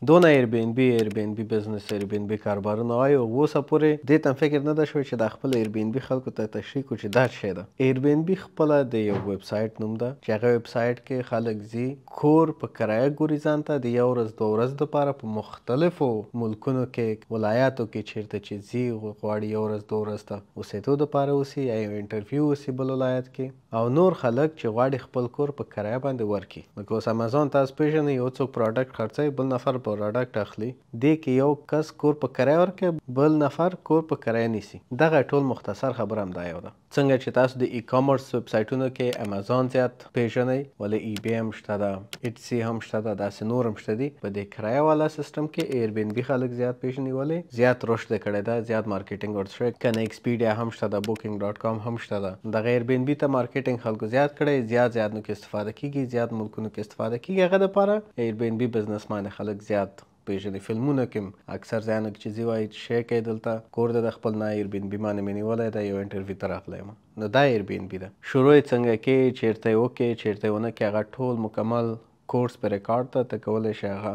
دونه ایر بي ان بي، ایر بي ان بي بزنس، ایر بي ان بي کاروبارونه وایو، اوسه پورې دې ته هم فکر نه ده شوی چې دا خپل ایر بي ان بي خلکو ته تشریح کړو چې دا څه شی ده. ایر بي ان بي خپله د یو ویب سایټ نوم ده چې هغه ویب سایټ کې خلک ځي، کور په کرایه ګوري ځان ته د یو ورځ دوه ورځ دپاره په مختلفو ملکونو کې، ولایاتو کې، چېرته چې ځي غواړي یو ورځ دوه ورځ ته اوسېدو دپاره اوسي یا یو انټرویو اوسي بل ولایت کې، او نور خلک چې غواړي خپل کور په کرایه باندې ورکړي. لکه اوس امیزون تاسو پېژنئ، یو څوک پروډکټ خرڅوي، بل نفر پروډکټ اخلي، دې کې یو کس کور په کرایه ورکوي، بل نفر کور په کرایه نیسي. دغه ټول مختصر خبره هم دا یو ده. څنګه چې تاسو د ای کامرس ویب سایټونو کې امیزون زیات پېژنئ، ولې ای بي هم شته ده، ایټسي هم شته ده، داسې نور هم شته دي. په دې کرایه والا سیستم کې ایر بي ان بي خلک زیات پېژني، ولې زیات رشد یې کړی ده، زیات مارکیټینګ ورته شوی. کنه ایکسپیډیا هم شته ده، بوکینګ ډاټ کام هم شته ده. دغه ایر بي ان بي ته مارکیټینګ خلکو زیات کړی، زیات زیات نو کې استفاده کیږي، زیات ملکونو کې استفاده کیږي. هغه دپاره ایر بي ان بي بزنس باندې خلک زیات پېژني. فلمونو کې هم اکثر ځایونو کې چې ځي وایي چې شی کوي دلته کور د خپل نه ایر بي ان بي باندې مې نیولی دی، یو انټرویو ته راغلی یم. نو دا ایر بي ان بي ده. شروع یې څنګه کې، چېرته یې وکې، چېرته یې ونه کې، هغه ټول مکمل کورس په ریکارډ ده، ته کولی شې هغه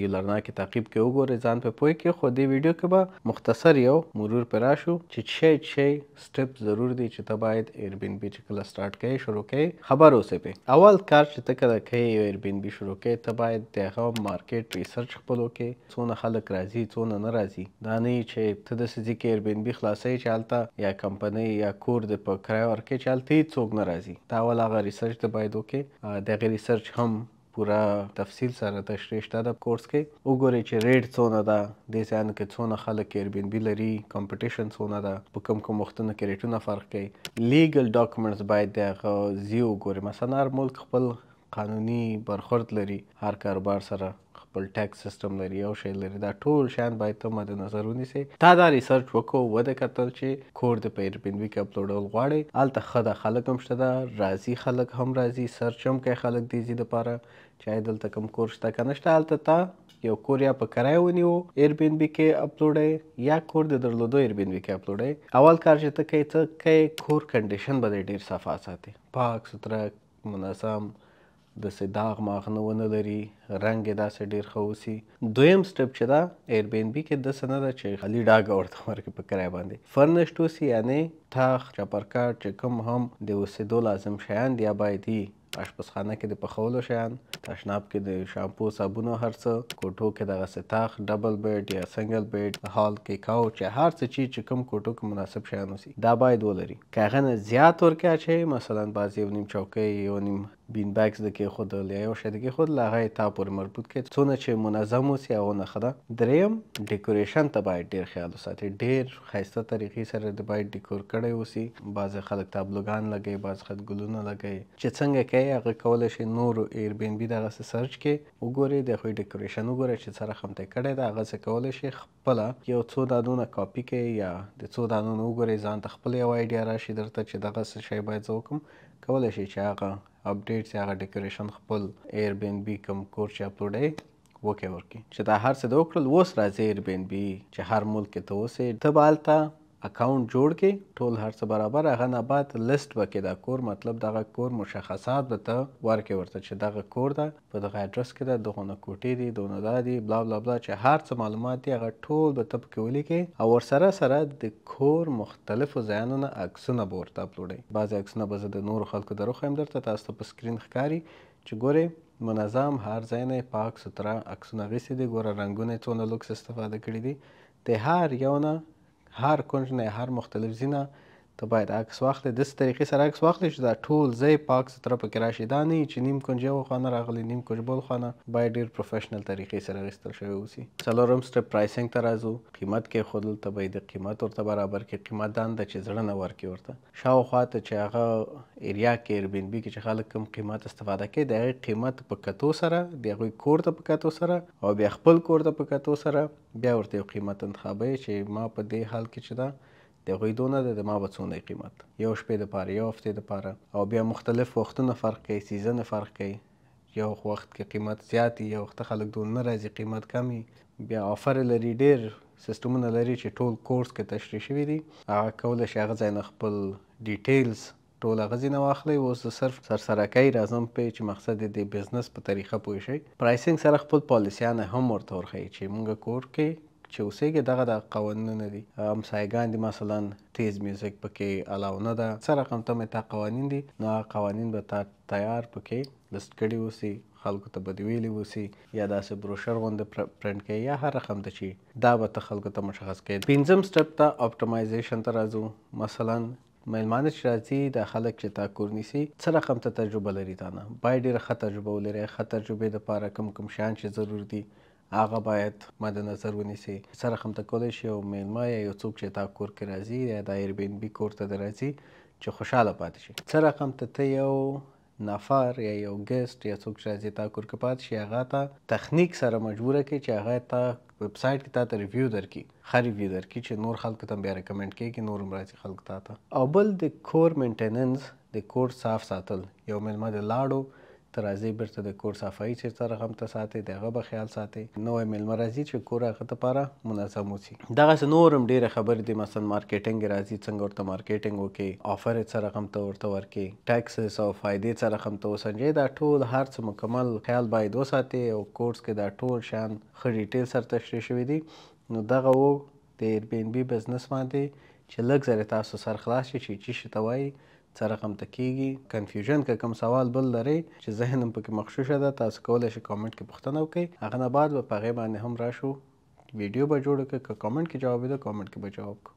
یولرنا کې تعقیب کې وګورې، ځان پې پوه کړې. خو دې ویډیو کې به مختصر یو مرور پرې راشو چې څه شی سټپ ضرور دی چې ته باید ایر بي ان بي چې کله سټارټ کوې، شروع کوې، خبر اوسې پې. اول کار چې ته کله کوې یو ایر بي ان بي شروع کوې، ته باید د هغه مارکیټ ریسرچ خپل وکړې، څونه خلک راځي څونه نه راځي. دا نه وي چې ته داسې ځای کې ایر بي ان بي خلاصوې چې هلته یا کمپنۍ یا کور دې په کرایه ورکوې چې هلته هېڅوک نه راځي. ته اول هغه ریسرچ ته باید وکړې. د هغې ریسرچ هم پوره تفصیل سره تشریح شته د کورس کې. وګورئ چې ریټ څونه ده، دې ځایونو کې څونه خلک ایر بي ان بي لري، کمپټیشن څونه ده، په کوم کوم وختونو کې ریټونه فرق کوي. لیګل ډاکومنټس باید د هغه ځای وګورئ. مثلا هر ملک خپل قانوني برخورد لري، هر کاروبار سره خپل ټیکس سیستم لري، یو شی لري. دا ټول شیان باید ته مد نظر ونیسې. تا دا ریسرچ وکړو، ودې کتل چې کور دې په ایر بي ان بي کې اپلوډول غواړې، هلته ښه ده، خلک هم شته ده، راځي خلک هم راځي، سرچ هم کوي خلک دې ځای دپاره چې آیا دلته کوم کور شته که نه شته. هلته تا یو کور یا په کرایه ونیو ایر بي ان بي کې اپلوډوې، یا کور دې درلودو ایر بي ان بي کې اپلوډوې. اول کار چې ته کوې، ته کوې کور کنډیشن به دې ډېر صفا ساتې، پاک سوتره منظم، داسې داغ ماغ نه ونه لري، رنګ یې داسې ډېر ښه اوسي. دویم سټپ چې ده ایر بي ان بي کې داسې نه ده چې خالي ډاګه ورته ورکړي په کرایه باندې، فرنشډ اوسي، یعنې تخت، چپرکټ چې کوم هم د اوسېدو لازم شیان دي یا باید وي، آشپزخانه کې د پخولو شیان، تشناب کې د شامپو صابونو هر څه، کوټو کې دغسې تخت، ډبل بیډ یا سنګل بیډ، هال کې کاوچ یا هر څه چې کوم کوټو کې مناسب شیان اوسي دا باید ولري. که هغه نه زیات ورکې اچوي، مثلا بعضې یو نیم چوکۍ، یو نیم بین بګز د کېښودل یا یو شی د کېښودل، هغه یې تا پورې مربوط کړي، څونه چې منظم اوسي هغونه ښه ده. دریم، ډیکوریشن ته باید ډېر خیال وساتي، ډېر ښایسته طریقې سره د باید ډیکور کړی اوسي. بعضې خلک تابلوګان لګوي، بعضې خلک ګلونه لګوي، چې څنګه کوي هغه کولی شي نورو ایر بي ان بي دغسې سرچ کړي، وګوري د هغوی ډیکوریشن وګوري چې څه رقم ته یې کړی ده، هغسې کولی شي خپله یو څو دانونه کاپي کړي یا د څو دانونو وګوري، ځان ته خپله یوه ایډیا راشي درته چې دغسې شی باید زه وکړم. کولی شي چې هغه اپډیټس یا هغه ډیکوریشن خپل ایر بي ان بي کوم کور چې اپلوډوي وکړي ورکړي. چې دا هر څه دې وکړل، اوس راځي ایر بي ان بي چې هر ملک کې ته اوسې، ته به هلته اکاونټ جوړ کړې، ټول هر څه برابر. هغه نه بعد لیست به کې دا کور، مطلب دغه کور مشخصات به ته ورکړې ورته چې دغه کور ده، په دغه ادرس کې ده، دغونه کوټې دي، دونه دا دي، بلا بلا بلا، چې هر څه معلومات دي هغه ټول به ته پکې ولیکې. او ورسره سره د کور مختلفو ځایونو نه عکسونه به ورته اپلوډوي. بعضې عکسونه به زه د نورو خلکو در وښیم درته، تاسو ته په سکرین ښکاري چې ګورې منظم هر ځای نه یې پاک سوتره عکسونه اخیستي دي، ګوره رنګونه یې څونه لوکس استفاده کړي دي. د هر یو نه، هر کنج نه، هر مختلف ځای نه ته باید عکس واخلې، داسې طریقې سره عکس واخلې چې دا ټول ځای پاک سوتره پکې راشي. دا نه وي چې نیم کنج یو خوا نه راغلی، نیم کنج بل خوا نه، باید ډېر پروفیشنل طریقې سره اخیستل شوی اوسي. څلورم سټپ پرایسینګ ته راځو. قیمت کېښودل، ته به یې د قیمت ورته برابر کړې. قیمت دا نه ده چې زړه نه ورکړي ورته، شاوخوا ته چې هغه ایریا کې ایر بي ان بي کې چې خلک کوم قیمت استفاده کوي، د هغې قیمت په کتو سره، د هغوی کور ته په کتو سره، او بیا خپل کور ته په کتو سره بیا ورته یو قیمت انتخابوي چې ما په دې حال کې چې ده د هغوی دونه ده، د ما به څونه قیمت، یو شپې دپاره، یو هفتې دپاره. او بیا مختلف وختونه فرق کوي، سیزن فرق کوي، یو وخت کې قیمت زیات وي، یو وخت خلک دونه نه راځي، قیمت کم وي. بیا آفر لري، ډېر سیستمونه لري چې ټول کورس کې تشریح شوي دي. هغه کولی شي هغه ځای نه خپل ډیټیلز ټول هغه ځینه واخلئ. اوس زه صرف سرسرکۍ راځم پې چې مقصد یې د business په طریقه پوه شئ. pricing سره خپل پالیسیانې هم ورته ورښیي چې مونږ کور کې چې اوسېږي دغه د قوانینونه دي، همسایګان دي مثلا تیز music پکې allow نه ده، څه رقم ته مې تا قوانین دي، نو هغه قوانین به تا تیار پکې لست کړي اوسي، خلکو ته به دې ویلي اوسي، یا داسې بروشر غوندې پرنټ کوي، یا هر رقم ته چې دا به ته خلکو ته مشخص کوي. پنځم step ته optimization ته راځو. مثلا میلمانه چې راځي، دا خلک چې تا کور نیسي څه رقم ته تجربه لري، تا نه باید ډېره ښه تجربه ولري. ښه تجربې دپاره کوم کوم شیان چې ضرور دي هغه باید مد نظر ونیسي. څه رقم ته کولی شي یو میلمه یا یو څوک چې تا کور کې راځي یا د Airbnb کور ته د راځي چې خوشحاله پاتې شي. څه رقم ته ته یو نفر یا یو guest یا څوک چې راځي تا کور کې پاتې شي، هغه ته تخنیک سره مجبوره کړي چې هغه ته ویب سایټ کې تا ته review درکړي، ښه review درکړي چې نور خلکو ته هم بیا recommend کېږي، نور هم راځي خلکو تا ته. او بل د کور maintenance، د کور صاف ساتل. یو میلمه د لاړو ته راځي بیرته د کور صفایي چې څه رقم ته ساتي، د هغه به خیال ساتي. نوی میلمه راځي چې کور هغه دپاره منظم اوسي. دغسې نور هم ډېرې خبرې دي، مثلا marketing یې راځي، څنګه ورته marketing وکړي، offer یې څه رقم ته ورته ورکړي، taxes او فایدې څه رقم ته وسنجوي. دا ټول هر څه مکمل خیال باید وساتي او کورس کې دا ټول شیان ښه detail سره تشریح شوي دي. نو دغه و د Airbnb business باندې چې لږ ذرې تاسو سر خلاص شي چې چی شي ته وایي، څه رقم ته کېږي. confusion که کوم سوال بل لرئ چې ذهن هم پکې مغشوشه ده، تاسو کولی شئ کامنټ کې پوښتنه وکړئ، هغه نه بعد به په هغې باندې هم راشو، ویډیو به جوړه کړو. که کامنټ کې جواب وي، کامنټ کې به جواب کړو.